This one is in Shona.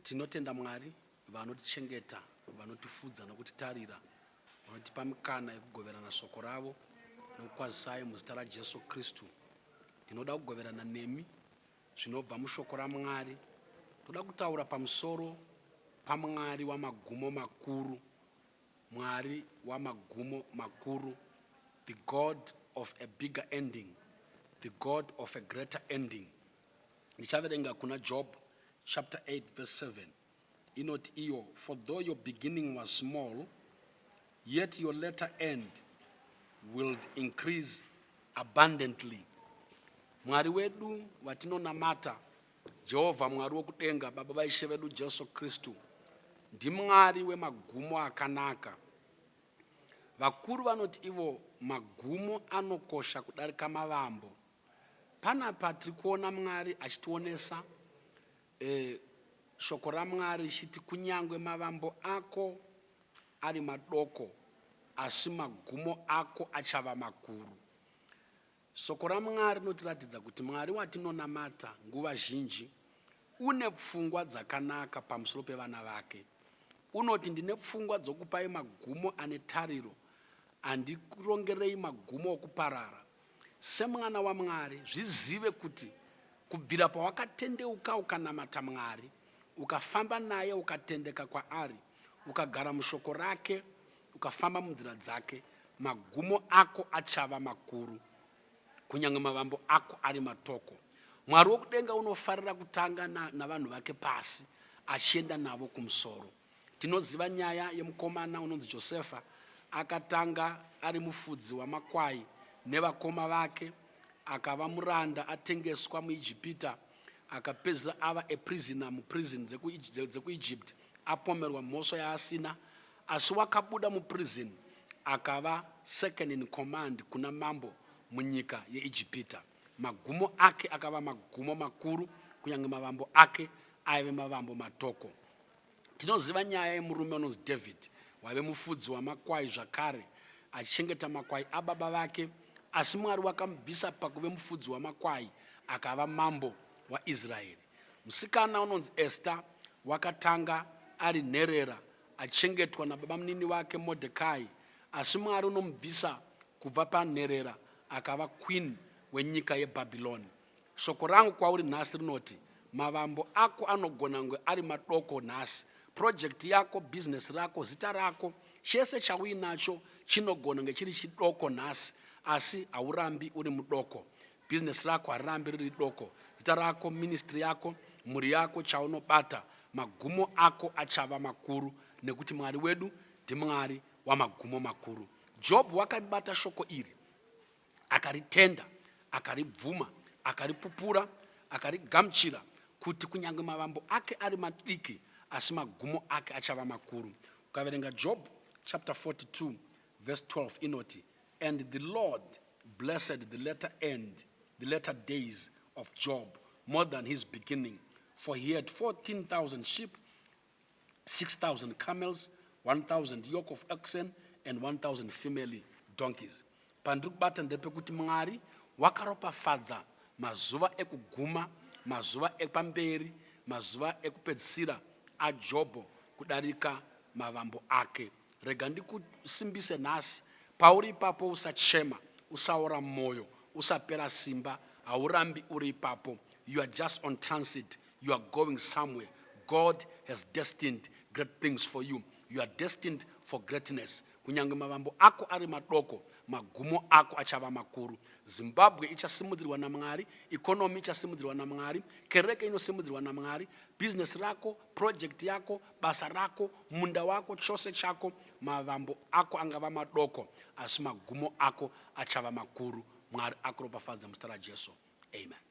Tinotenda Mwari vanotichengeta, vanotifudza nokutitarira, vanotipa mikana yekugoverana shoko ravo nokukwazisai muzita raJesu Kristu. Ndinoda kugoverana nemi zvinobva mushoko raMwari. Toda kutaura pamusoro paMwari wamagumo makuru, Mwari wamagumo makuru, the God of a bigger ending, the God of a greater ending. Ndichaverenga kuna Job chapter 8 verse 7 inoti iyo, "For though your beginning was small, yet your latter end will increase abundantly." Mwari wedu watinonamata, Jehovha Mwari wokudenga, Baba vaIshe vedu Jesu Kristu, ndiMwari wemagumo akanaka. Vakuru vanoti ivo magumo anokosha kudarika mavambo. Panapa tiri kuona Mwari achitionesa shoko raMwari richiti kunyange mavambo ako ari madoko, asi magumo ako achava makuru. Shoko raMwari rinotiratidza kuti Mwari watinonamata nguva zhinji une pfungwa dzakanaka pamusoro pevana vake. Unoti, "Ndine pfungwa dzokupai magumo ane tariro, handikurongerei magumo okuparara." Semwana waMwari, zvizive kuti kubvira pawakatendeuka ukanamata Mwari, ukafamba naye, ukatendeka kwaari, ukagara mushoko rake, ukafamba munzira dzake, magumo ako achava makuru, kunyange mavambo ako ari matoko. Mwari wokudenga unofarira kutanga navanhu vake pasi achienda navo kumusoro. Tinoziva nyaya yemukomana unonzi Josefa. Akatanga ari mufudzi wamakwai nevakoma vake, akava muranda, atengeswa muIjipita, akapedzisira ava a prisoner muprison dzekuEgypt, apomerwa mhosva yaasina, asi wakabuda muprison akava second in command kuna mambo munyika yeIjipita. Magumo ake akava magumo makuru, kunyange mavambo ake aive mavambo matoko. Tinoziva nyaya yemurume unonzi David, waive mufudzi wamakwai zvakare, achichengeta makwai ababa vake, asi Mwari wakamubvisa pakuve mufudzi wamakwai akava mambo waIsraeri. Musikana unonzi Esther wakatanga ari nherera, achengetwa nababa munini wake Mordecai, asi Mwari unomubvisa kubva panherera akava queen wenyika yeBhabhironi. Shoko rangu kwauri nhasi rinoti mavambo ako anogona kunge ari madoko nhasi. Project yako, bhizinesi rako, zita rako, chese chauinacho chinogona kunge chiri chidoko nhasi, asi haurambi uri mudoko. Bhizinesi rako harirambi riri doko, zita rako, ministry yako, mhuri yako, chaunobata, magumo ako achava makuru, nekuti Mwari wedu ndiMwari wamagumo makuru. Job wakaribata shoko iri, akaritenda, akaribvuma, akaripupura, akarigamuchira kuti kunyange mavambo ake ari madiki, asi magumo ake achava makuru. Ukaverenga Job chapter 42 verse 12 inoti, "And the Lord blessed the latter end, the latter days of Job more than his beginning, for he had 14,000 sheep, 6,000 camels, 1,000 yoke of oxen and 1,000 female donkeys." Pandiri kubata ndepekuti Mwari wakaropafadza mazuva ekuguma, mazuva epamberi, mazuva ekupedzisira aJobho kudarika mavambo ake. Rega ndikusimbise nhasi, pauri ipapo usachema, usaora mwoyo, usapera simba. Haurambi uri ipapo. You are just on transit. You are going somewhere. God has destined great things for you. You are destined for greatness. Kunyange mavambo ako ari madoko, magumo ako achava makuru. Zimbabwe ichasimudzirwa naMwari, economy ichasimudzirwa naMwari, kereke inosimudzirwa naMwari, bhizinesi rako, project yako, basa rako, munda wako, chose chako, mavambo ako angava madoko, asi magumo ako achava makuru. Mwari akuropafadza muzita raJesu. Amen.